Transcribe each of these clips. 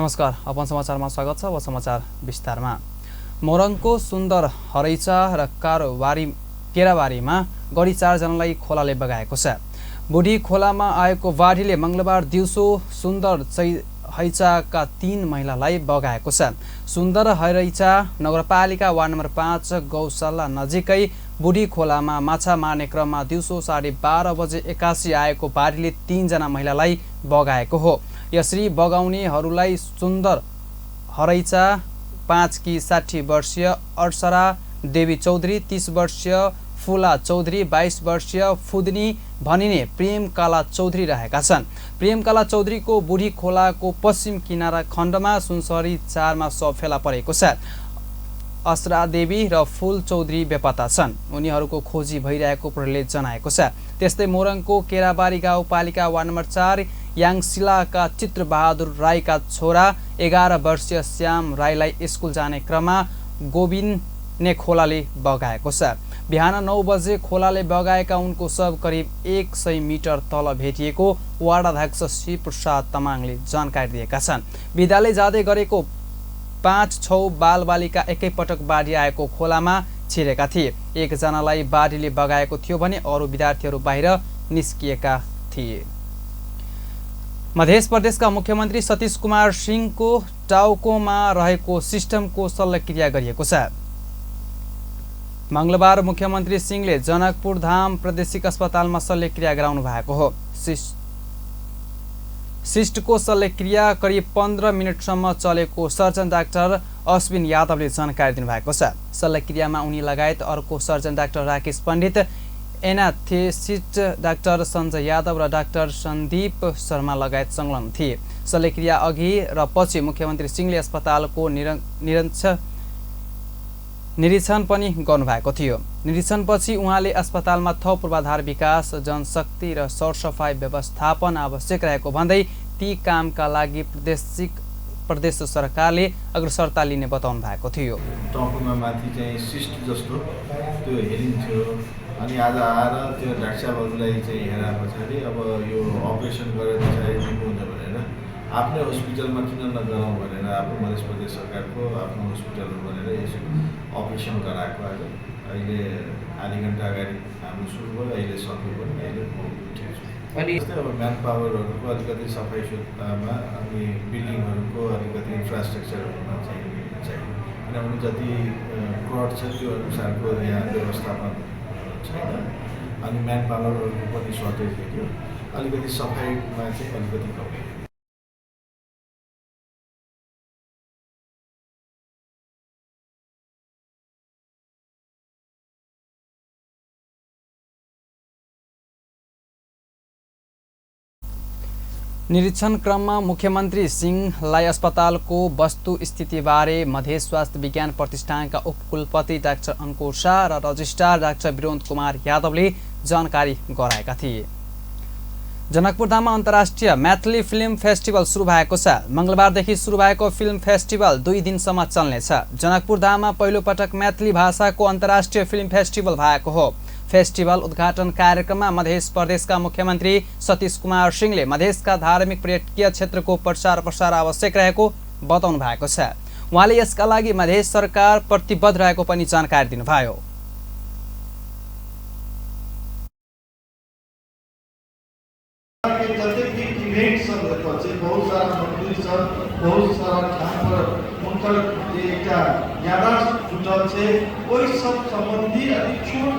नमस्कार, अपन समाचारमा स्वागत छ। अब समाचार विस्तारमा। मोरङको सुन्दर हरैचा र केराबारीमा गढी 4 जनालाई खोलाले बगाएको छ। बुढी खोलामा आएको बाढीले मंगलबार दिउँसो सुन्दर हैचाका 3 महिलालाई बगाएको छ। सुन्दर हरैचा नगरपालिका वार्ड नम्बर 5 गौशाला नजिकै बुढी खोलामा माछा मार्ने क्रममा दिउँसो 12:30 बजे 81 आएको बाढीले 3 जना महिलालाई बगाएको हो। यसरी बगाउनेहरूलाई सुन्दर हरैचा 5 की 60 वर्षीय अर्सरा देवी चौधरी, 30 वर्षीय फुला चौधरी, 22 वर्षीय फुदनी भनिने प्रेम काला चौधरी रहेका छन्। प्रेम काला चौधरीको बुढी खोलाको पश्चिम किनारा खण्डमा सुनसरी 4 मा शव फेला परेको छ। असरा देवी र फुल चौधरी बेपत्ता छन्। उनीहरूको खोजी भइरहेको प्रहरीले जनाएको छ। त्यस्तै मोरङको केराबारी गाउँपालिका वार्ड नम्बर 4 याङसिलाका चित्रबहादुर राईका छोरा 11 वर्षीय श्याम राईलाई स्कुल जाने क्रममा गोविन्दने खोलाले बगाएको छ। बिहान 9 बजे खोलाले बगाएका उनको शव करिब 100 मिटर तल भेटिएको वार्डाध्यक्ष शिवप्रसाद तामाङले जानकारी दिएका छन्। विद्यालय जाँदै गरेको 5-6 बालबालिका एकैपटक बाढी आएको खोलामा छिरेका थिए। 1 जनालाई बाढीले बगाएको थियो भने अरू विद्यार्थीहरू बाहिर निस्किएका थिए। मध्य प्रदेशका मुख्यमन्त्री सतीश कुमार सिंहको टाउकोमा रहेको सिस्टमको शल्यक्रिया गरिएको छ। मंगलबार मुख्यमन्त्री सिंहले जनकपुर धाम प्रादेशिक अस्पतालमा शल्यक्रिया गराउनु भएको हो। सिस्टको शल्यक्रिया करिब 15 मिनटसम्म चलेको सर्जन डाक्टर अश्विन यादवले जानकारी दिनुभएको छ। शल्यक्रियामा उनी लगायत अर्को सर्जन डाक्टर राकेश पण्डित, एनास्थेसिस्ट डाक्टर सञ्जय यादव र डाक्टर सन्दीप शर्मा लगायत संलग्न थिए। शल्यक्रिया अघि र पछि मुख्यमन्त्री सिंहले अस्पतालको निरीक्षण पनि गर्नुभएको थियो। निरीक्षणपछि उहाँले अस्पतालमा थप पूर्वाधार विकास, जनशक्ति र सरसफाई व्यवस्थापन आवश्यक रहेको भन्दै ती कामका लागि प्रदेश सरकारले अग्रसरता लिने बताउनु भएको थियो। टाउकोमा माथि चाहिँ सिस्ट जस्तो त्यो हेरिन्थ्यो अनि आज आएर त्यो डाक्टर साहबहरूलाई चाहिँ हेरा पछाडि अब यो अपरेसन गरेर पछाडि निस्किन्छ भनेर आफ्नै हस्पिटलमा किन नगराउँ भनेर आफ्नो मध्य प्रदेश सरकारको आफ्नो हस्पिटल भनेर यसो अपरेसन गराएको। आज अहिले आधी घन्टा अगाडि हाम्रो सुरु भयो, अहिले सक्यो पनि अहिले अनि अब म्यान पावरहरूको अलिकति सफाइ सुधारमा अनि बिल्डिङहरूको अलिकति इन्फ्रास्ट्रक्चरहरूमा चाहिँ किनभने जति क्रड छ त्यो अनुसारको यहाँ व्यवस्थापन छैन अनि म्यान पावरहरूको पनि सर्टेज थियो। अलिकति सफाइमा चाहिँ अलिकति कमी। निरीक्षण क्रममा मुख्यमन्त्री सिंहलाई अस्पतालको वस्तुस्थितिबारे मध्य स्वास्थ्य विज्ञान प्रतिष्ठानका उपकुलपति डाक्टर अंकुर शाह र रजिस्ट्रार डाक्टर विनोद कुमार यादवले जानकारी गराएका थिए। जनकपुरधाममा अन्तर्राष्ट्रिय मैथिली फिल्म फेस्टिभल सुरु भएको छ। मंगलबारदेखि सुरु भएको फिल्म फेस्टिभल 2 दिनसम्म चल्नेछ। जनकपुरधाममा पहिलो पटक मैथिली भाषाको अन्तर्राष्ट्रिय फिल्म फेस्टिभल भएको हो। फेस्टिभल उद्घाटन कार्यक्रममा मध्य प्रदेशका मुख्यमन्त्री सतीश कुमार सिंहले मधेसका धार्मिक पर्यटकीय क्षेत्रको प्रसार आवश्यक रहेको बताउनु भएको छ। उहाँले यसका लागि मध्य सरकार प्रतिबद्ध रहेको पनि जानकारी दिनुभयो।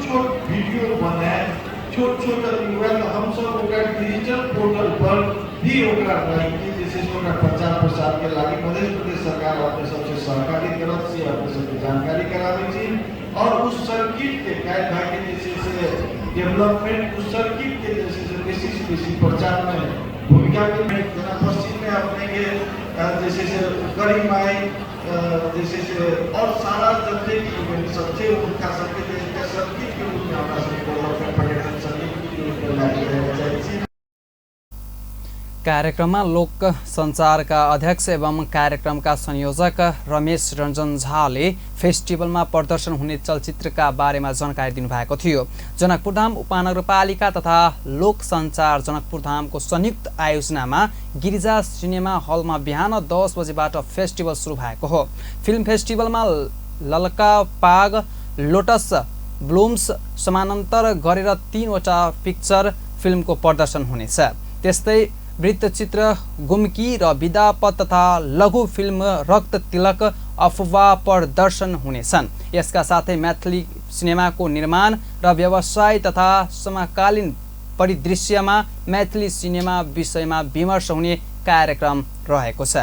छोट वीडियो बनाए, छोट हम सब डिजिटल पोर्टल पर भी जैसे प्रचार प्रसार के लागि मध्य प्रदेश सरकार अपने सबसे सहकारी तरफ से अपने सबसे जानकारी करावे और उस सर्किट के गाइड भाई के जैसे से डेवलपमेंट उस सर्किट के जैसे से बेसी प्रचार में भूमिका के जना पश्चिम में अपने के जैसे से गरीब माई जैसे से और सारा जत्थे की सबसे उनका सबके सर्किट के रूप में हमारा सब डेवलपमेंट पर्यटन सर्किट के रूप में लागे। कार्यक्रममा लोक सञ्चारका अध्यक्ष एवं कार्यक्रमका संयोजक रमेश रञ्जन झाले फेस्टिभलमा प्रदर्शन हुने चलचित्रका बारेमा जानकारी दिनुभएको थियो। जनकपुरधाम उपमहानगरपालिका तथा लोक सञ्चार जनकपुरधामको संयुक्त आयोजनामा गिरिजा सिनेमा हलमा बिहान 10 बजेबाट फेस्टिभल सुरु भएको हो। फिल्म फेस्टिभलमा ललका पाग, लोटस ब्लुम्स समानान्तर गरेर 3वटा पिक्चर फिल्मको प्रदर्शन हुनेछ। त्यस्तै वृत्तचित्र गुम्की र विधापत तथा लघु फिल्म रक्त तिलक अफवाह प्रदर्शन हुनेछन्। यसका साथै मैथिली सिनेमाको निर्माण र व्यवसाय तथा समकालीन परिदृश्यमा मैथिली सिनेमा विषयमा विमर्श हुने कार्यक्रम रहेको छ।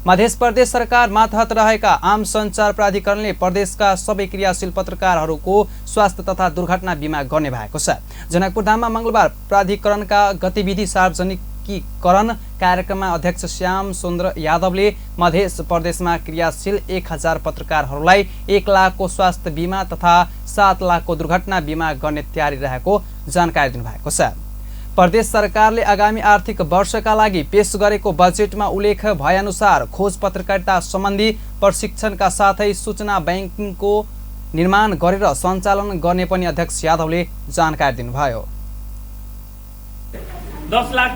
मध्य प्रदेश सरकार मातहत रहेका आम सञ्चार प्राधिकरणले प्रदेशका सबै क्रियाशील पत्रकारहरूको स्वास्थ्य तथा दुर्घटना बिमा गर्ने भएको छ। जनकपुरधाममा मंगलबार प्राधिकरणका गतिविधि सार्वजनिकीकरण कार्यक्रममा अध्यक्ष श्याम सुन्दर यादवले मध्य प्रदेशमा क्रियाशील 1000 पत्रकारहरूलाई 1 लाखको स्वास्थ्य बिमा तथा 7 लाखको दुर्घटना बिमा गर्ने तयारी रहेको जानकारी दिनुभएको छ। प्रदेश सरकारले आगामी आर्थिक वर्षका लागि पेश गरेको बजेटमा उल्लेख भएअनुसार खोज पत्रकारिता सम्बन्धी प्रशिक्षणका साथै सूचना बैंकिङको निर्माण गरेर सञ्चालन गर्ने पनि अध्यक्ष यादवले जानकारी दिनुभयो। 10 लाख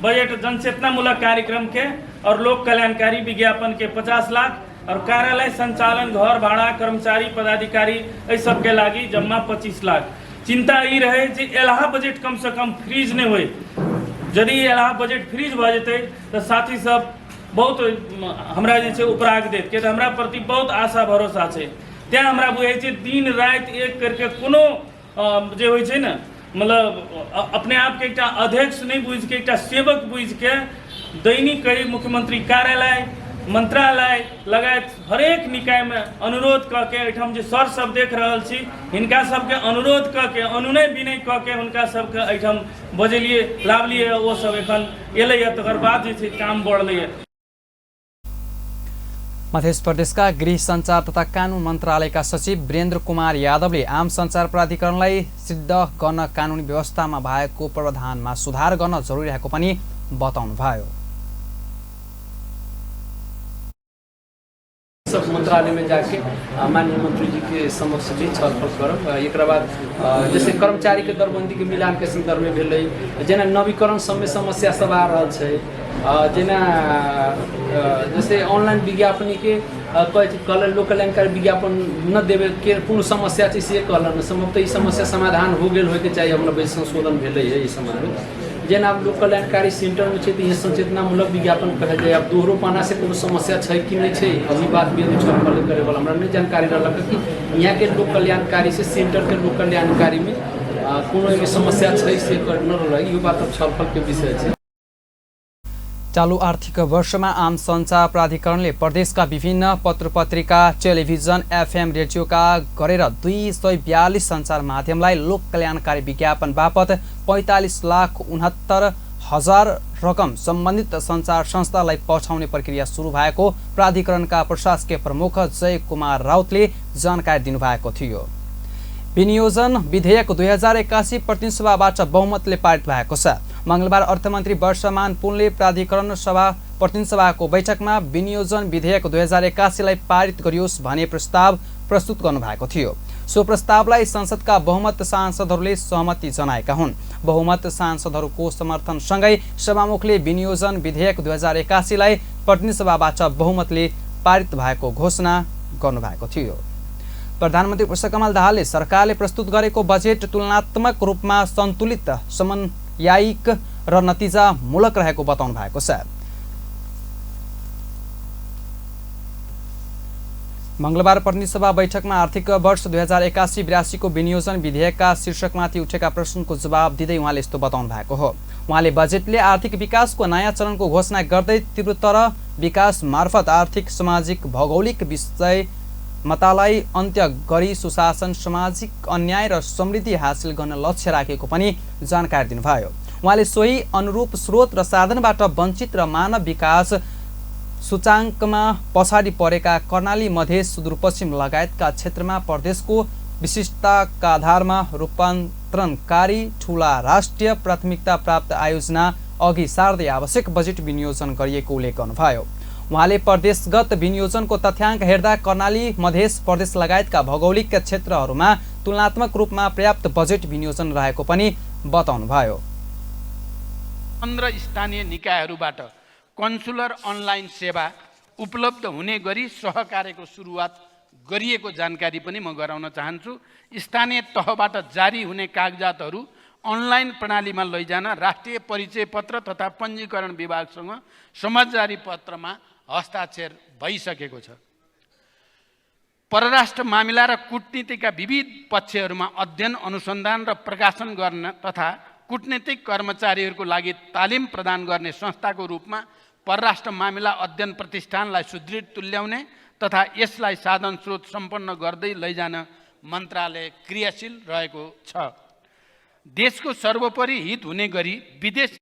बजट जनचेतनामूलक कार्यक्रम के और लोक कल्याणकारी विज्ञापन के 50 लाख और कार्यालय संचालन, घर भाड़ा, कर्मचारी, पदाधिकारी ये सब के लागी जम्मा 25 लाख। चिंता ये रहे कि एलाहा बजट कम से कम फ्रीज नहीं हुए। यदि एलाहा बजट फ्रीज भ जेते तो साथी सब बहुत हमरा जे छै उपराग देत के हमरा प्रति बहुत आशा भरोसा छै। त्या हमरा बुझे छै दिन रात एक करके कोनो जे होय छै न, मतलब अपने आप के एकटा अध्यक्ष नहीं बुझ के एकटा सेवक बुझ के दैनिक कई मुख्यमंत्री कार्यालय, मंत्रालय लगायत हरेक निकाय में अनुरोध क के एठाम जे सर सब देख रहल छी हिनका सबके अनुरोध क के अनुनय विनय क के हुनका सबके एठाम बजलिए लावलिए वो सब एखन एलैया तकर बाद जे छै काम बढ़लैया। मध्य प्रदेशका गृह सञ्चार तथा कानुन मन्त्रालयका सचिव वीरेन्द्र कुमार यादवले आम सञ्चार प्राधिकरणलाई सिद्ध गर्न कानुनी व्यवस्थामा भएको प्रावधानमा सुधार गर्न जरुरी रहेको पनि बताउनुभयो। सब मंत्रालय में जाके माननीय मंत्री जी के समक्ष भी छलफल करब। एक बाद जैसे कर्मचारी के दरबंदी के मिलान के संदर्भ में भेलै, जेना नवीकरण समय समस्या सब आ रहल छै, जेना जैसे ऑनलाइन विज्ञापन के कहल लोक कल्याणकारी विज्ञापन न देवे के पूर्ण समस्या छै से कहलन संभवतः ई समस्या समाधान हो गेल होय के चाहिए। हमरा संशोधन भेलै है इस समय में जेना अब लोक कल्याणकारी सेंटर में है सचेतनामूलक विज्ञापन कहल जाए। अब दोहरो पाना से कोनो समस्या है कि नहीं है, अभी बात भी छलफल करे वाला हमरा नहीं जानकारी रहलक कि यहाँ के लोक कल्याणकारी से सेंटर के लोक कल्याणकारी में कोनो समस्या है से न रही। यो बात अब छलफल के विषय है। चालू आर्थिक वर्षमा आम सञ्चार प्राधिकरणले प्रदेशका विभिन्न पत्र पत्रिका, टेलिभिजन, एफएम रेडियोका गरेर 242 सञ्चार माध्यमलाई लोक कल्याणकारी विज्ञापन बापत 45,69,000 रकम सम्बन्धित सञ्चार संस्थालाई पठाउने प्रक्रिया सुरु भएको प्राधिकरणका प्रशासकीय प्रमुख जय कुमार राउतले जानकारी दिनुभएको थियो। विनियोजन विधेयक 2081 प्रतिनिधि सभाबाट बहुमतले पारित भएको छ। मंगलबार अर्थमन्त्री वर्षमान पुनले प्राधिकरण सभा प्रतिनिधि सभाको बैठकमा विनियोजन विधेयक 2081 लाई पारित गरियोस् भन्ने प्रस्ताव प्रस्तुत गर्नुभएको थियो। सो प्रस्तावलाई संसदका बहुमत सांसदहरूले सहमति जनाएका हुन्। बहुमत सांसदहरूको समर्थनसँगै सभामुखले विनियोजन विधेयक 2081 लाई प्रतिनिधि सभाबाट बहुमतले पारित भएको घोषणा गर्नुभएको थियो। प्रधानमन्त्री पुष्पकमल दाहालले सरकारले प्रस्तुत गरेको बजेट तुलनात्मक रूपमा सन्तुलित, समन्वयिक र नतिजामूलक रहेको बताउनु भएको छ। मंगलबार प्रतिनिधि सभा बैठकमा आर्थिक वर्ष 2081-82 को विनियोजन विधेयकका शीर्षकमाथि उठेका प्रश्नको जवाब दिँदै उहाँले यस्तो बताउनु भएको हो। उहाँले बजेटले आर्थिक विकासको नयाँ चरणको घोषणा गर्दै तीव्रतर विकास मार्फत आर्थिक, सामाजिक, भौगोलिक विषय मतालाई अन्त्य गरी सुशासन, सामाजिक अन्याय र समृद्धि हासिल गर्न लक्ष्य राखेको पनि जानकारी दिनुभयो। उहाँले सोही अनुरूप स्रोत र साधनबाट वञ्चित र मानव विकास सूचाङ्कमा पछाडि परेका कर्णाली, मधेस, सुदूरपश्चिम लगायतका क्षेत्रमा प्रदेशको विशिष्टताका आधारमा रूपान्तरणकारी ठूला राष्ट्रिय प्राथमिकता प्राप्त आयोजना अघि सार्दै आवश्यक बजेट विनियोजन गरिएको उल्लेख गर्नुभयो। उहाँले प्रदेशगत विनियोजनको तथ्याङ्क हेर्दा कर्णाली, मधेस प्रदेश लगायतका भौगोलिक क्षेत्रहरूमा तुलनात्मक रूपमा पर्याप्त बजेट विनियोजन रहेको पनि बताउनुभयो। 15 स्थानीय निकायहरूबाट कन्सुलर अनलाइन सेवा उपलब्ध हुने गरी सहकार्यको सुरुवात गरिएको जानकारी पनि म गराउन चाहन्छु। स्थानीय तहबाट जारी हुने कागजातहरू अनलाइन प्रणालीमा लैजान राष्ट्रिय परिचय पत्र तथा पञ्जीकरण विभागसँग समझदारी पत्रमा हस्ताक्षर भइसकेको छ। परराष्ट्र मामिला र कूटनीतिका विविध पक्षहरूमा अध्ययन, अनुसन्धान र प्रकाशन गर्न तथा कूटनीतिक कर्मचारीहरूको लागि तालिम प्रदान गर्ने संस्थाको रूपमा परराष्ट्र मामिला अध्ययन प्रतिष्ठानलाई सुदृढ तुल्याउने तथा यसलाई साधन स्रोत सम्पन्न गर्दै लैजान मन्त्रालय क्रियाशील रहेको छ। देशको सर्वोपरि हित हुने गरी विदेश।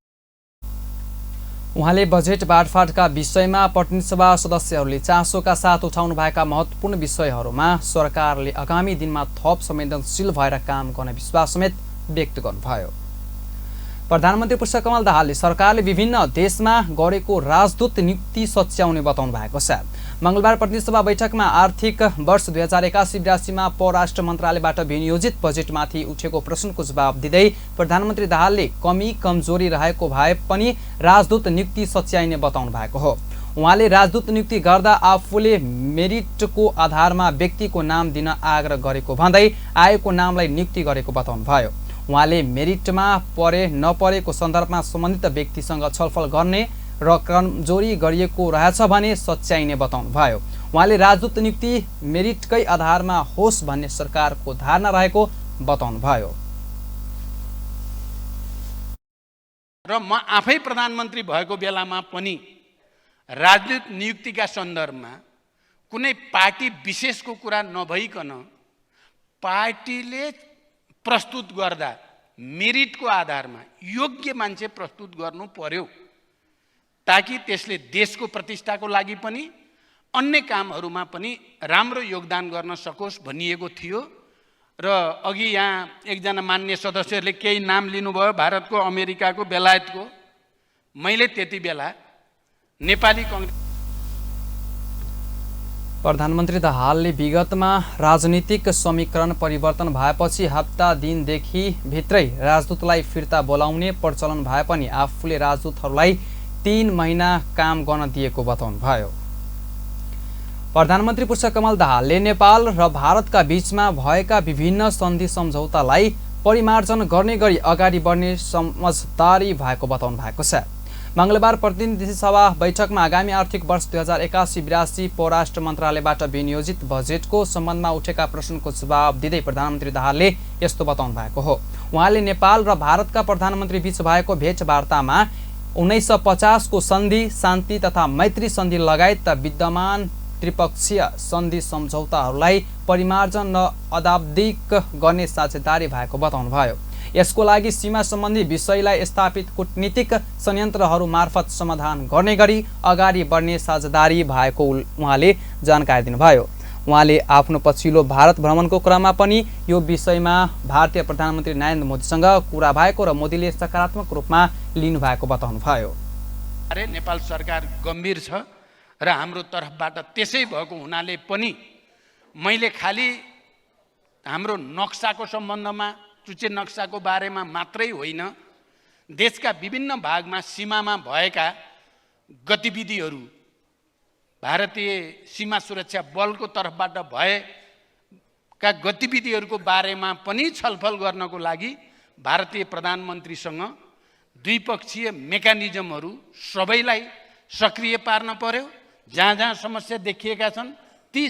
उहाँले बजेट बाँडफाँडका विषयमा प्रतिनिधि सभा सदस्यहरूले चासोका साथ उठाउनु भएका महत्त्वपूर्ण विषयहरूमा सरकारले आगामी दिनमा थप संवेदनशील भएर काम गर्ने विश्वास समेत व्यक्त गर्नुभयो। प्रधानमन्त्री पुष्पकमल दाहालले सरकारले विभिन्न देशमा गरेको राजदूत नियुक्ति सच्याउने बताउनु भएको छ। मंगलबार प्रतिनिधि सभा बैठकमा आर्थिक वर्ष 2081-82 मा परराष्ट्र मन्त्रालयबाट विनियोजित बजेटमाथि उठेको प्रश्नको जवाब दिँदै प्रधानमन्त्री दाहालले कमी कमजोरी रहेको भए पनि राजदूत नियुक्ति सच्याइने बताउनु भएको हो। उहाँले राजदूत नियुक्ति गर्दा आफूले मेरिटको आधारमा व्यक्तिको नाम दिन आग्रह गरेको भन्दै आएको नामलाई नियुक्ति गरेको बताउनु भयो। उहाँले मेरिटमा परे नपरेको सन्दर्भमा सम्बन्धित व्यक्तिसँग छलफल गर्ने र कमजोरी गरिएको रहेछ भने सच्याइने बताउनु भयो। उहाँले राजदूत नियुक्ति मेरिटकै आधारमा होस् भन्ने सरकारको धारणा रहेको बताउनु भयो। र म आफै प्रधानमन्त्री भएको बेलामा पनि राजदूत नियुक्तिका सन्दर्भमा कुनै पार्टी विशेषको कुरा नभइकन पार्टीले प्रस्तुत गर्दा मेरिटको आधारमा योग्य मान्छे प्रस्तुत गर्नु पर्यो, ताकि त्यसले देशको प्रतिष्ठाको लागि पनि अन्य कामहरूमा पनि राम्रो योगदान गर्न सकोस् भनिएको थियो। र अघि यहाँ एकजना मान्य सदस्यहरूले केही नाम लिनुभयो, भारतको, अमेरिकाको, बेलायतको। मैले त्यति बेला नेपाली कांग्रेस प्रधानमन्त्री दाहालले विगतमा राजनीतिक समीकरण परिवर्तन भएपछि हप्ता दिनदेखि भित्रै राजदूतलाई फिर्ता बोलाउने प्रचलन भए पनि आफूले राजदूतहरूलाई 3 महिना काम गर्न दिएको बताउनु भयो। प्रधानमन्त्री पुष्पकमल दाहालले नेपाल र भारतका बीचमा भएका विभिन्न सन्धि सम्झौतालाई परिमार्जन गर्ने गरी अगाडि बढ्ने समझदारी भएको बताउनु भएको छ। मंगलबार प्रतिनिधि सभा बैठकमा आगामी आर्थिक वर्ष 2081-82 परराष्ट्र मन्त्रालयबाट विनियोजित बजेटको सम्बन्धमा उठेका प्रश्नको जवाब दिँदै प्रधानमन्त्री दाहालले यस्तो बताउनु भएको हो। उहाँले नेपाल र भारतका प्रधानमन्त्री बीच भएको भेटवार्तामा 1950 को सन्धि, शान्ति तथा मैत्री सन्धि लगायत विद्यमान त्रिपक्षीय सन्धि सम्झौताहरूलाई परिमार्जन र अद्यावधिक गर्ने साझेदारी भएको बताउनु भयो। यसको लागि सीमा सम्बन्धी विषयलाई स्थापित कूटनीतिक संयन्त्रहरू मार्फत समाधान गर्ने गरी अगाडि बढ्ने साझेदारी भएको उहाँले जानकारी दिनुभयो। उहाँले आफ्नो पछिल्लो भारत भ्रमणको क्रममा पनि यो विषयमा भारतीय प्रधानमन्त्री नरेन्द्र मोदीसँग कुरा भएको र मोदीले सकारात्मक रूपमा लिनुभएको बताउनु भयो। नेपाल सरकार गम्भीर छ र हाम्रो तर्फबाट त्यसै भएको हुनाले पनि मैले खाली हाम्रो नक्साको सम्बन्धमा, चुचे नक्साको बारेमा मात्रै होइन, देशका विभिन्न भागमा सीमामा भएका गतिविधिहरू, भारतीय सीमा सुरक्षा बलको तर्फबाट भएका गतिविधिहरूको बारेमा पनि छलफल गर्नको लागि भारतीय प्रधानमन्त्रीसँग द्विपक्षीय मेकानिजमहरू सबैलाई सक्रिय पार्न पर्यो। जहाँ जहाँ समस्या देखिएका छन् ती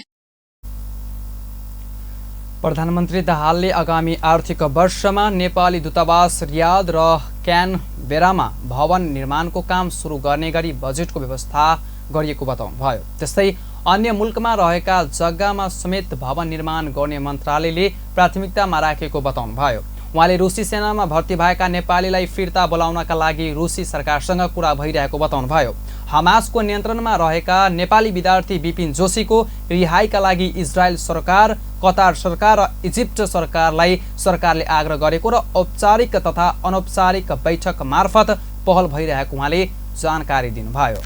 प्रधानमन्त्री दाहालले आगामी आर्थिक वर्षमा नेपाली दूतावास रियाद र क्यानबेरामा भवन निर्माणको काम सुरु गर्ने गरी बजेटको व्यवस्था गरिएको बताउनु भयो। त्यस्तै अन्य मुल्कमा रहेका जग्गामा समेत भवन निर्माण गर्ने मन्त्रालयले प्राथमिकतामा राखेको बताउनु भयो। उहाँले रुसी सेनामा भर्ती भएका नेपालीलाई फिर्ता बोलाउनका लागि रुसी सरकारसँग कुरा भइरहेको बताउनु भयो। हमासको नियन्त्रणमा रहेका नेपाली विद्यार्थी विपिन जोशीको रिहाईका लागि इजरायल सरकार, कतार सरकार र इजिप्ट सरकारलाई सरकारले आग्रह गरेको र औपचारिक तथा अनौपचारिक बैठक मार्फत पहल भइरहेको उहाँले जानकारी दिनुभयो।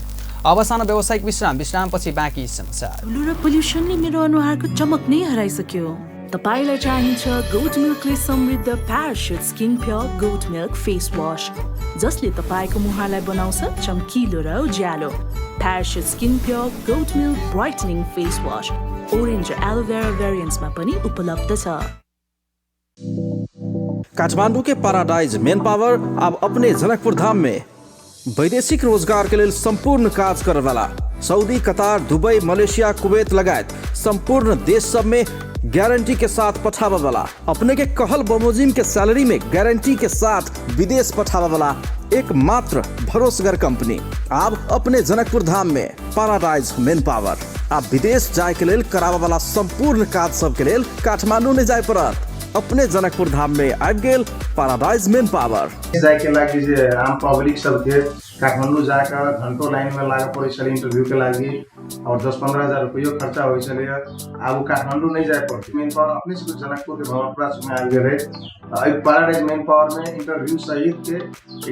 अब सानो व्यावसायिक विश्रामपछि बाँकी समाचार। धुलो र पोल्युसनले मेरो अनुहारको चमक नै हराइसक्यो। तपाईलाई चाहिन्छ गोट मिल्कले समृद्ध Parachute skin pure goat milk face wash, जसले तपाईको मुहारलाई बनाउँछ चम्किलो र उज्यालो। Parachute skin pure goat milk brightening face wash orange र एलोभेरा भेरिएन्ट्समा पनि उपलब्ध छ। काठमांडू के पैराडाइज मैन पावर अब अपने जनकपुर धाम में वैदेशिक रोजगार के लिए संपूर्ण कार्य करे वाला Saudi, Qatar, Dubai, Malaysia, Kuwait लगायत संपूर्ण देश सब में गारंटी के साथ पठावा वाला, अपने के कहल बमोजिम के सैलरी में गारंटी के साथ विदेश पठावा वाला एकमात्र भरोसेगर कंपनी अब अपने जनकपुर धाम में पैराडाइज मैन पावर। आप विदेश जाए के लिए करावा वाला संपूर्ण कार्य सब के लिए काठमांडू ने जाए पड़त। अपने जनकपुर धाम में आबि गेल पैराडाइज मैन पावर। जाए के लागि जे आम पब्लिक सबके काठमाडौँ जाकर घंटों लाइन में लागे पड़े छले इंटरव्यू के लागि और 10-15 हजार रुपये खर्चा हो छले। अब काठमाडौँ नहीं जाए पड़े। मैन पावर अपने से जनकपुर के भवनपुरा में आ गए। पैराडाइज मैन पावर में इंटरव्यू सहित के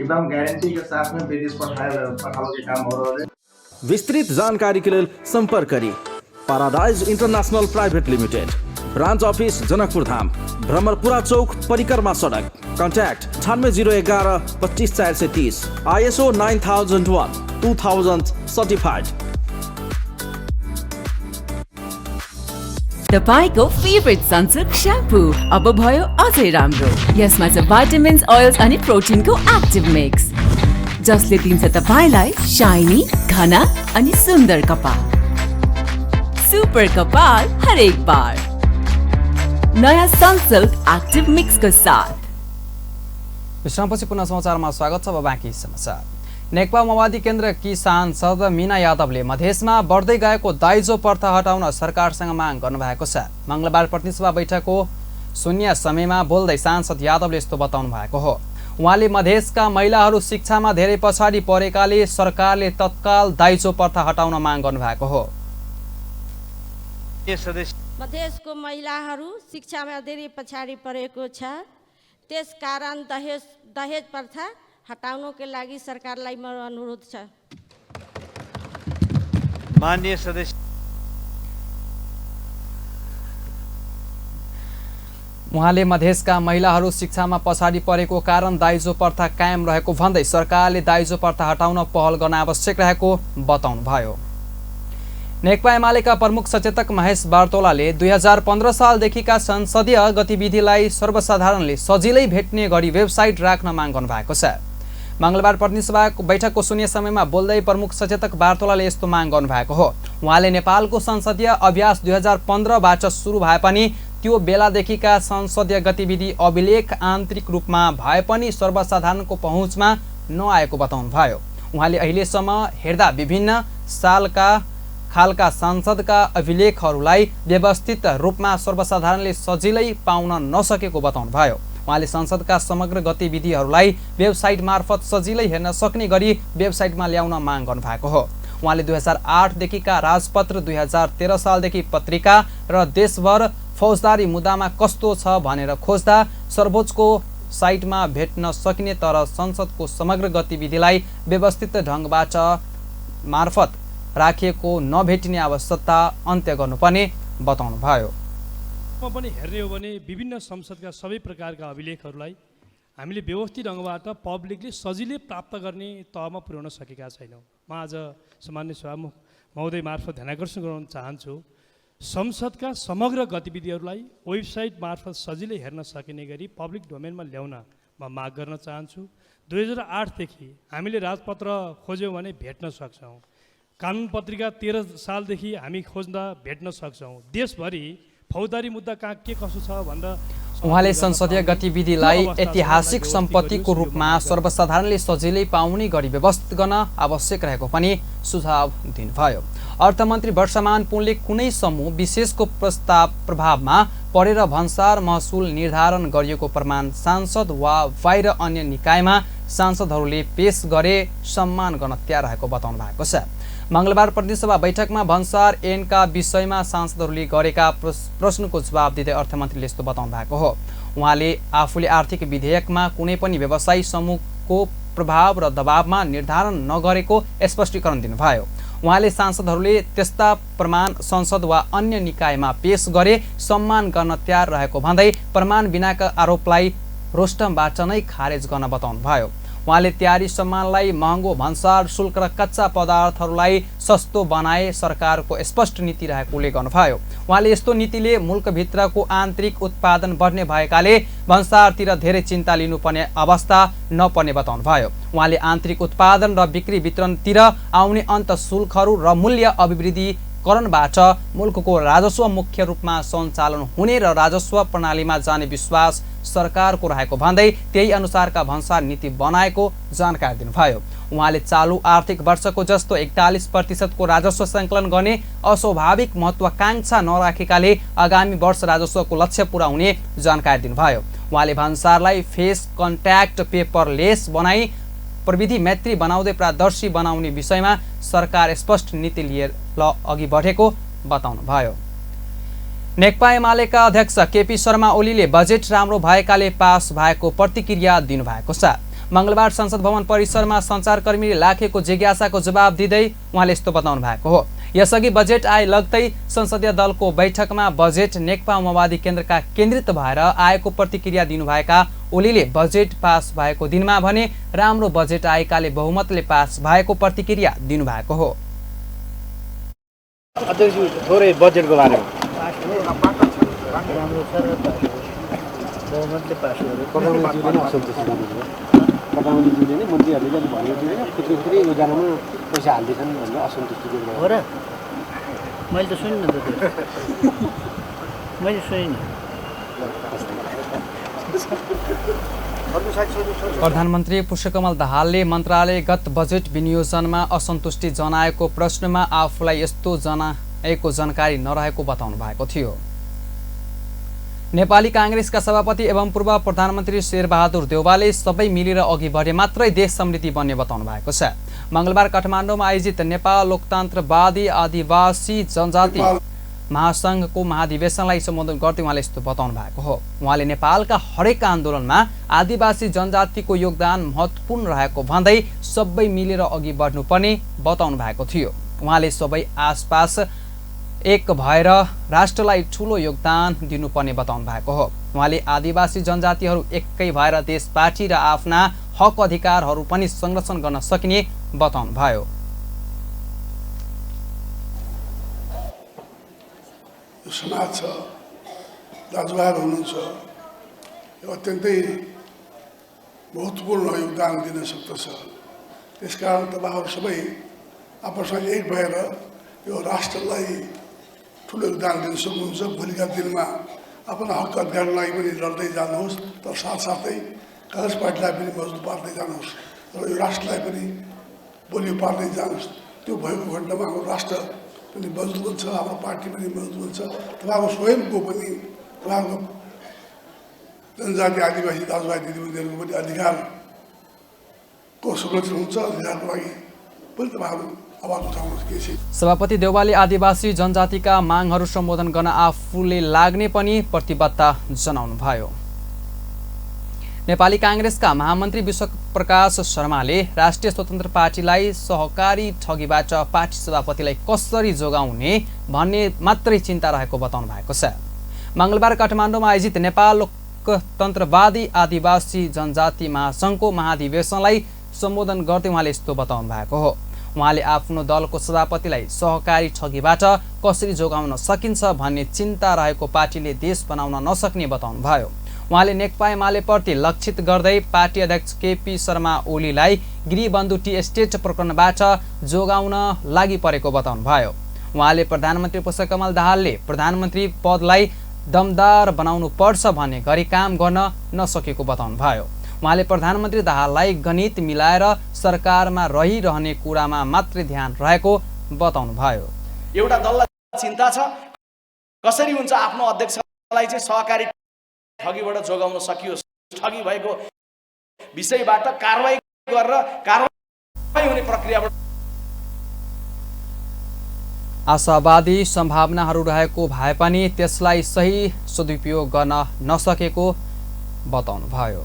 एकदम गारंटी के साथ में विदेश पठावे के काम हो रहा है। विस्तृत जानकारी के लिए संपर्क करी Paradise International Private Limited, branch office Janakpur Dham, Bhramarpura Chowk, परिक्रमा सड़क। Contact 9801 25430, ISO 9001 certified। तपाईको फेभरेट सनसिल्क स्याम्पू अब भयो अझै राम्रो। यसमा छ भाइटामिन्स, ओइल्स अनि प्रोटिनको एक्टिभ मिक्स, जसले दिन्छ तपाईलाई शाइनी, घना अनि सुन्दर कपाल। सुपर कपाल हरेक बार नयाँ सनसिल्क एक्टिभ मिक्स को साथ। विश्रामपछि पुनः समाचारमा स्वागत छ। अब बाँकी समाचार। नेकपा माओवादी केन्द्रकी सांसद मीना यादवले मधेसमा बढ्दै गएको दाइजो प्रथा हटाउन सरकारसँग माग गर्नुभएको छ। मंगलबार प्रतिनिधि सभा बैठकको शून्य समयमा बोल्दै सांसद यादवले यस्तो बताउनु भएको हो। उहाँले मधेसका महिलाहरू शिक्षामा धेरै पछाडि परेकाले सरकारले तत्काल दाइजो प्रथा हटाउन माग गर्नुभएको हो। मधेसको महिलाहरू शिक्षामा धेरै पछाडि परेको छ, त्यसकारण दहेज प्रथा हटाउनको लागि सरकारलाई मेरो अनुरोध छ। माननीय सदस्य, उहाँले मधेसका महिलाहरू शिक्षामा पछाडि परेको कारण दाइजो प्रथा कायम रहेको भन्दै सरकारले दाइजो प्रथा हटाउन पहल गर्न आवश्यक रहेको बताउनुभयो। नेकपा एमालेका प्रमुख सचेतक महेश बार्तोलाले 2015 सालदेखिका संसदीय गतिविधिलाई सर्वसाधारणले सजिलै भेट्ने गरी वेबसाइट राख्न माग गर्नुभएको छ। मंगलबार प्रतिनिधि सभाको बैठकको शून्य समयमा बोल्दै प्रमुख सचेतक बार्तोलाले यस्तो माग गर्नुभएको हो। उहाँले नेपालको संसदीय अभ्यास 2015बाट सुरु भए पनि त्यो बेलादेखिका संसदीय गतिविधि अभिलेख आन्तरिक रूपमा भए पनि सर्वसाधारणको पहुँचमा नआएको बताउनुभयो। उहाँले अहिलेसम्म हेर्दा विभिन्न खालका संसदका अभिलेखहरूलाई व्यवस्थित रूपमा सर्वसाधारणले सजिलै पाउन नसकेको बताउनुभयो। उहाँले संसदका समग्र गतिविधिहरूलाई वेबसाइट मार्फत सजिलै हेर्न सक्ने गरी वेबसाइटमा ल्याउन माग गर्नुभएको हो। उहाँले 2008 देखिका राजपत्र, 2013 सालदेखि पत्रिका र देशभर फौजदारी मुद्दामा कस्तो छ भनेर खोज्दा सर्वोच्चको साइटमा भेट्न सकिने, तर संसदको समग्र गतिविधिलाई व्यवस्थित ढङ्गबाट मार्फत राखिएको नभेटिने अवस्था अन्त्य गर्नुपर्ने बताउनुभयो। पनि हेर्ने हो भने विभिन्न संसदका सबै प्रकारका अभिलेखहरूलाई हामीले व्यवस्थित ढङ्गबाट पब्लिकले सजिलै प्राप्त गर्ने तहमा पुर्याउन सकेका छैनौँ। म आज सामान्य सभामुख महोदय मार्फत ध्यानाकर्षण गराउन चाहन्छु, संसदका समग्र गतिविधिहरूलाई वेबसाइट मार्फत सजिलै हेर्न सकिने गरी पब्लिक डोमेनमा ल्याउन म माग गर्न चाहन्छु। 2008 देखि हामीले राजपत्र खोज्यौँ भने भेट्न सक्छौँ। कानुन पत्रिका 13 सालदेखि हामी खोज्दा भेट्न सक्छौँ। देशभरि फौजदारी मुद्दा कहाँ के कसो छ भनेर उहाँले संसदीय गतिविधिलाई ऐतिहासिक सम्पत्तिको रूपमा सर्वसाधारणले सजिलै पाउने गरी व्यवस्थित गर्न आवश्यक रहेको पनि सुझाव दिनुभयो। अर्थमन्त्री वर्षमान पुनले कुनै समूह विशेषको प्रभावमा परेर भन्सार महसुल निर्धारण गरिएको प्रमाण सांसद वा बाहिर अन्य निकायमा सांसदहरूले पेश गरे सम्मान गर्न तयार रहेको बताउनु भएको छ। मंगलबार प्रतिनिधि सभा बैठकमा भन्सार ऐनका विषयमा सांसदहरूले गरेका प्रश्नको जवाब दिँदै अर्थमन्त्रीले यस्तो बताउनु भएको हो। उहाँले आफूले आर्थिक विधेयकमा कुनै पनि व्यवसायी समूहको प्रभाव र दबावमा निर्धारण नगरेको स्पष्टीकरण दिनुभयो। उहाँले सांसदहरूले त्यस्ता प्रमाण संसद वा अन्य निकायमा पेश गरे सम्मान गर्न तयार रहेको भन्दै प्रमाण बिनाका आरोपलाई रोस्टमबाट नै खारेज गर्न बताउनुभयो। उहाँले तयारी सम्मानलाई महँगो भन्सार शुल्क र कच्चा पदार्थहरूलाई सस्तो बनाए सरकारको स्पष्ट नीति रहेको उल्लेख गर्नुभयो। उहाँले यस्तो नीतिले मुलुकभित्रको आन्तरिक उत्पादन बढ्ने भएकाले भन्सारतिर धेरै चिन्ता लिनुपर्ने अवस्था नपर्ने बताउनुभयो। उहाँले आन्तरिक उत्पादन र बिक्री वितरणतिर आउने अन्त शुल्कहरू र मूल्य अभिवृद्धिकरणबाट मुलुकको राजस्व मुख्य रूपमा सञ्चालन हुने र राजस्व प्रणालीमा जाने विश्वास सरकारको रहेको भन्दै त्यही अनुसारका भन्सार नीति बनाएको जानकारी दिनुभयो। उहाँले चालु आर्थिक वर्षको जस्तो 41% राजस्व सङ्कलन गर्ने अस्वाभाविक महत्वाकांक्षा नराखेकाले आगामी वर्ष राजस्वको लक्ष्य पूरा हुने जानकारी दिनुभयो। उहाँले भन्सारलाई फेस कन्ट्याक्ट पेपरलेस बनाई प्रविधि मैत्री बनाउँदै पारदर्शी बनाउने विषयमा सरकार स्पष्ट नीति लिएर अघि बढेको बताउनुभयो। नेकपा एमालेका अध्यक्ष केपी शर्मा ओलीले बजेट राम्रो भएकाले पास भएको प्रतिक्रिया दिनुभएको छ। मंगलबार संसद भवन परिसरमा सञ्चारकर्मीले राखेको जिज्ञासाको जवाब दिँदै उहाँले यस्तो बताउनु भएको हो। यसअघि बजेट आए लगतै संसदीय दलको बैठकमा बजेट नेकपा माओवादी केन्द्रका केन्द्रित भएर आएको प्रतिक्रिया दिनुभएका ओलीले बजेट पास भएको दिनमा भने राम्रो बजेट आएकाले बहुमतले पास भएको प्रतिक्रिया दिनुभएको हो। अध्यक्षज्यू थोरै बजेटको बारेमा प्रधानमन्त्रीज्यूले नै मन्त्रीहरूले पनि भन्यो खुत्री योजनामा पैसा हाल्दैछन् भनेर असन्तुष्टि व्यक्त हो र मैले त सुनिनँ त त्यो मैले सुनिनँ। प्रधानमन्त्री पुष्पकमल दाहालले मन्त्रालयगत बजेट विनियोजनमा असन्तुष्टि जनाएको प्रश्नमा आफूलाई यस्तो जनाएको जानकारी नरहेको बताउनु भएको थियो। नेपाली कांग्रेसका सभापति एवं पूर्व प्रधानमन्त्री शेरबहादुर देउवाले सबै मिलेर अघि बढे मात्रै देश समृद्धि बन्ने बताउनु भएको छ। मंगलबार काठमाडौँमा आयोजित नेपाल लोकतन्त्रवादी आदिवासी जनजाति महासंघको महाधिवेशनलाई सम्बोधन गर्दै उहाँले यस्तो बताउनु भएको हो। उहाँले नेपालका हरेक आन्दोलनमा आदिवासी जनजातिको योगदान महत्त्वपूर्ण रहेको भन्दै सबै मिलेर अघि बढ्नुपर्ने बताउनु भएको थियो। उहाँले सबै आसपास एक भएर राष्ट्रलाई ठूलो योगदान दिनुपर्ने बताउनु भएको हो। उहाँले आदिवासी जनजातिहरू एकै भएर देश पार्टी र आफ्ना हक अधिकारहरू पनि संरक्षण गर्न सकिने बताउनु भयो। समाज छ, दाजुभाइहरू हुनुहुन्छ, यो अत्यन्तै महत्त्वपूर्ण योगदान दिन सक्दछ। त्यसकारण तपाईँहरू सबै आपसमा एक भएर यो राष्ट्रलाई ठुलो योगदान दिन सक्नुहुन्छ। भोलिका दिनमा आफ्नो हक अधिकारको लागि पनि लड्दै जानुहोस्, तर साथसाथै काङ्ग्रेस पार्टीलाई पनि मजबुत पार्दै जानुहोस् र यो राष्ट्रलाई पनि बलियो पार्दै जानुहोस्। त्यो भएको खण्डमा हाम्रो राष्ट्र पनि मजबुत हुन्छ, हाम्रो पार्टी पनि मजबुत हुन्छ। तपाईँको स्वयंको पनि तपाईँको जनजाति आदिवासी दाजुभाइ दिदीबहिनीहरूको पनि अधिकारको संरक्षण हुन्छ। अधिकारको लागि पनि तपाईँहरू सभापति देउवाले आदिवासी जनजातिका मागहरू सम्बोधन गर्न आफूले लाग्ने पनि प्रतिबद्धता जनाउनु भयो। नेपाली कांग्रेसका महामन्त्री विश्वप्रकाश शर्माले राष्ट्रिय स्वतन्त्र पार्टीलाई सहकारी ठगीबाट पार्टी सभापतिलाई कसरी जोगाउने भन्ने मात्रै चिन्ता रहेको बताउनु भएको छ। मंगलबार काठमाडौँमा आयोजित नेपाल लोकतन्त्रवादी आदिवासी जनजाति महासंघको महाधिवेशनलाई सम्बोधन गर्दै उहाँले यस्तो बताउनु भएको हो। उहाँले आफ्नो दलको सभापतिलाई सहकारी ठगीबाट कसरी जोगाउन सकिन्छ भन्ने चिन्ता रहेको पार्टीले देश बनाउन नसक्ने बताउनु भयो। उहाँले नेकपा एमालेप्रति लक्षित गर्दै पार्टी अध्यक्ष केपी शर्मा ओलीलाई गृहबन्धु टी एस्टेट प्रकरणबाट जोगाउन लागि परेको बताउनु भयो। उहाँले प्रधानमन्त्री पुष्पकमल दाहालले प्रधानमन्त्री पदलाई दमदार बनाउनु पर्छ भन्ने गरी काम गर्न नसकेको बताउनु भयो। उहाँले प्रधानमन्त्री दाहाललाई गणित मिलाएर सरकारमा रहिरहने कुरामा मात्रै ध्यान रहेको बताउनु भयो। एउटा दललाई चिन्ता छ कसरी हुन्छ आफ्नो अध्यक्षलाई चाहिँ सहकारी ठगीबाट जोगाउन सकियोस्, ठगी भएको विषयबाट कारबाही गरेर कारबाही हुने प्रक्रियाबाट आशावादी सम्भावनाहरू रहेको भए पनि त्यसलाई सही सदुपयोग गर्न नसकेको बताउनु भयो।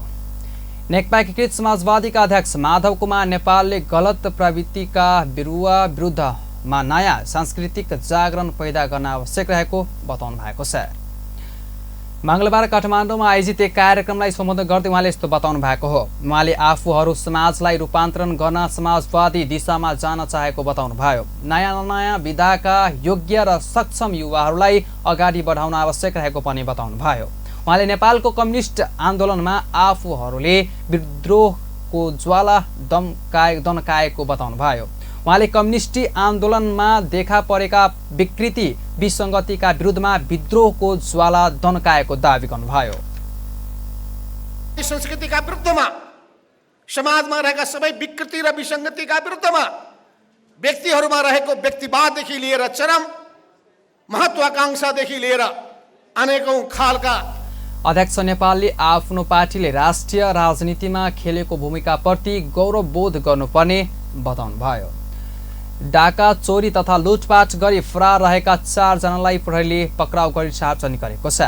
नेकपा एकीकृत समाजवादीका अध्यक्ष माधव कुमार नेपालले गलत प्रवृत्तिका विरुद्धमा नयाँ सांस्कृतिक जागरण पैदा गर्न आवश्यक रहेको बताउनु भएको छ। मंगलबार काठमाडौँमा आयोजित एक कार्यक्रमलाई सम्बोधन गर्दै उहाँले यस्तो बताउनु भएको हो। उहाँले आफूहरू समाजलाई रूपान्तरण गर्न समाजवादी दिशामा जान चाहेको बताउनु भयो। नयाँ विधाका योग्य र सक्षम युवाहरूलाई अगाडि बढाउन आवश्यक रहेको पनि बताउनु भयो। उहाँले नेपालको कम्युनिस्ट आन्दोलनमा आफूहरूले विद्रोहको ज्वाला दन्काएको बताउनु भयो। उहाँले कम्युनिस्टी आन्दोलनमा देखा परेका विकृति विसङ्गतिका विरुद्धमा विद्रोहको ज्वाला दन्काएको दावी गर्नुभयो। संस्कृतिका विरुद्धमा, समाजमा रहेका सबै विकृति र विसङ्गतिका विरुद्धमा, व्यक्तिहरूमा रहेको व्यक्तिवाददेखि लिएर चरम महत्वाकांक्षादेखि लिएर अनेकौं खालका अध्यक्ष नेपालले आफ्नो पार्टीले राष्ट्रिय राजनीतिमा खेलेको भूमिकाप्रति गौरवबोध गर्नुपर्ने बताउनुभयो। डाका चोरी तथा लुटपाट गरी फरार रहेका 4 जनालाई प्रहरीले पक्राउ गरी सार्वजनिक गरेको छ।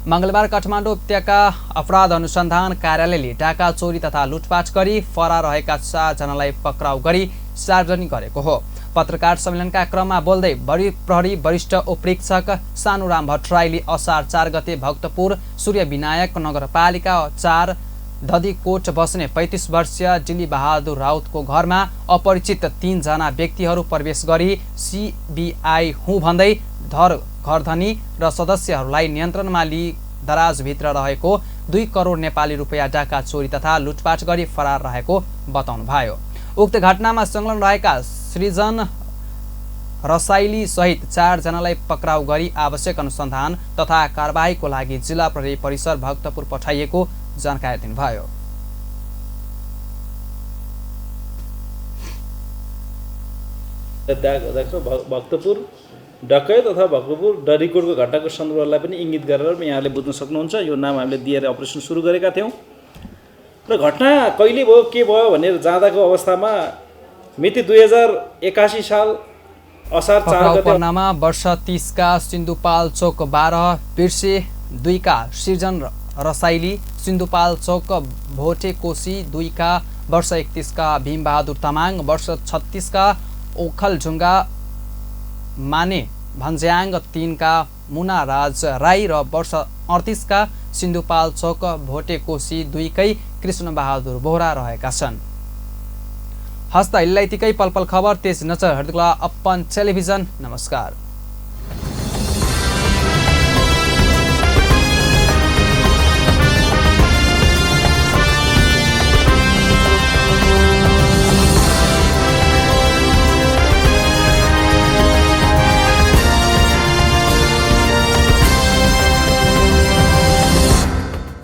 मंगलबार काठमाडौँ उपत्यका अपराध अनुसन्धान कार्यालयले डाका चोरी तथा लुटपाट गरी फरार रहेका 4 जनालाई पक्राउ गरी सार्वजनिक गरेको हो। पत्रकार सम्मेलनका क्रममा बोल्दै प्रहरी वरिष्ठ उपरीक्षक सानुराम भट्टराईले असार 4 गते भक्तपुर सूर्य विनायक नगरपालिका 4 दधीकोट बस्ने 35 वर्षीय डिली बहादुर राउतको घरमा अपरिचित 3 जना व्यक्तिहरू प्रवेश गरी सीबीआई हुँ भन्दै घरधनी र सदस्यहरूलाई नियन्त्रणमा लिई दराजभित्र रहेको 2 करोड नेपाली रुपैयाँ डाका चोरी तथा लुटपाट गरी फरार रहेको बताउनुभयो। उक्त घटनामा संलग्न रहेका सृजन रसाइली सहित 4 जनालाई पक्राउ गरी आवश्यक अनुसन्धान तथा कारबाहीको लागि जिल्ला प्रहरी परिसर भक्तपुर पठाइएको जानकारी दिनुभयो। भक्तपुर डकैत अथवा भक्तपुर डरीकोटको घटनाको सन्दर्भलाई पनि इङ्गित गरेर यहाँले बुझ्न सक्नुहुन्छ। यो नाम हामीले दिएर अपरेसन सुरु गरेका थियौँ र घटना कहिले भयो के भयो भनेर जाँदाको अवस्थामा मिति 2081 साल असार 4 गते वर्ष 30 का सिन्धुपाल चोक 12 बिर्से 2 का सृजन रसाइली, सिन्धुपाल चोक भोटे कोशी 2 का वर्ष 31 का भीमबहादुर तामाङ, वर्ष 36 का ओखलढुङ्गा माने भन्ज्याङ 3 का मुना राज राई र वर्ष 38 का सिन्धुपाल चोक भोटे कोशी 2 कै कृष्ण बहादुर बोहरा रहेका छन्। हस्त हिल्लाइतीकै पलपल खबर तेज नजर हेर्दै अपन टेलिभिजन। नमस्कार।